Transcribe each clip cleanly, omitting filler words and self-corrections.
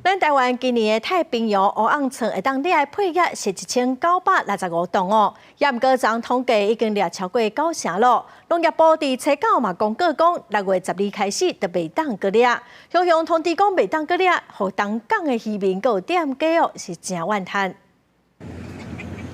咱台灣今年的太平洋烏甕鯆會當掠的配額是1965噸哦，也毋過昨統計已經掠超過九成咯。農業部佇初九嘛公告講，6月12開始就袂當閣掠。雄雄通知講袂當閣掠，予東港的漁民閣有店家哦是誠怨嘆。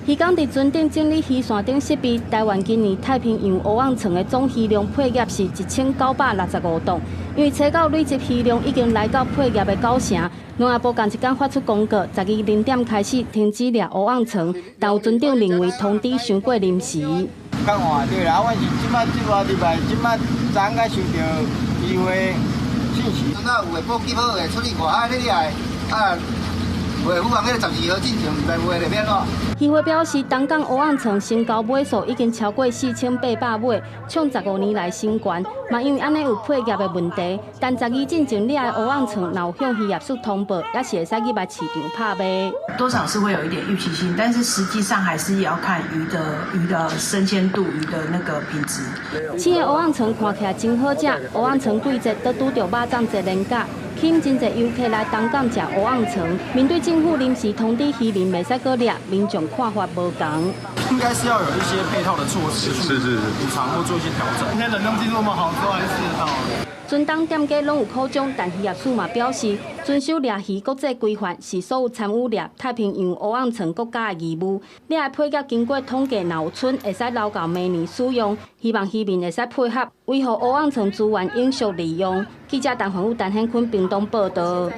漁工佇船頂整理漁線頂設備，台灣今年太平洋烏甕鯆的總漁量配額是1965噸，因為初九累積漁量已經來到配額的九成，農業部仝一工發出公告，12零點開始停止掠烏甕鯆，但有船長認為通知傷過臨時。較晚對啦，阮是這擺這擺禮拜，這擺昨昏才收著漁會信息。那有的補給好的出去外海咧掠的，啊。袂符合彼个12號進前，袂袂就免咯。漁會表示，東港烏甕鯆成交尾數已經超過4800尾，創15年來新高。嘛因為按呢有配額的問題，但十二進前掠的烏甕鯆，若有向漁業署通報，也是會使入來市場拍賣。多少是會有一點預期性，但是實際上還是要看魚的生鮮度、魚的那個品質。青的烏甕鯆看起來真好食，烏甕鯆季節都拄著肉粽節連假，吸引真濟遊客來東港食烏甕鯆。面對政府臨時通知漁民袂使閣掠，民眾看法無仝。應該是要有一些配套的措施去補償或做一些調整。今天冷凍技術那麼好，之後還是吃得到。船東店家攏有苦衷，但漁業署嘛表示，遵守掠魚國際規範是所有參與掠太平洋烏甕鯆國家的義務。掠的配額經過統計，若有賰會使留到明年使用。希望漁民會使配合，維護烏甕鯆資源永續利用。記者陳環宇、陳顯坤屏東報導。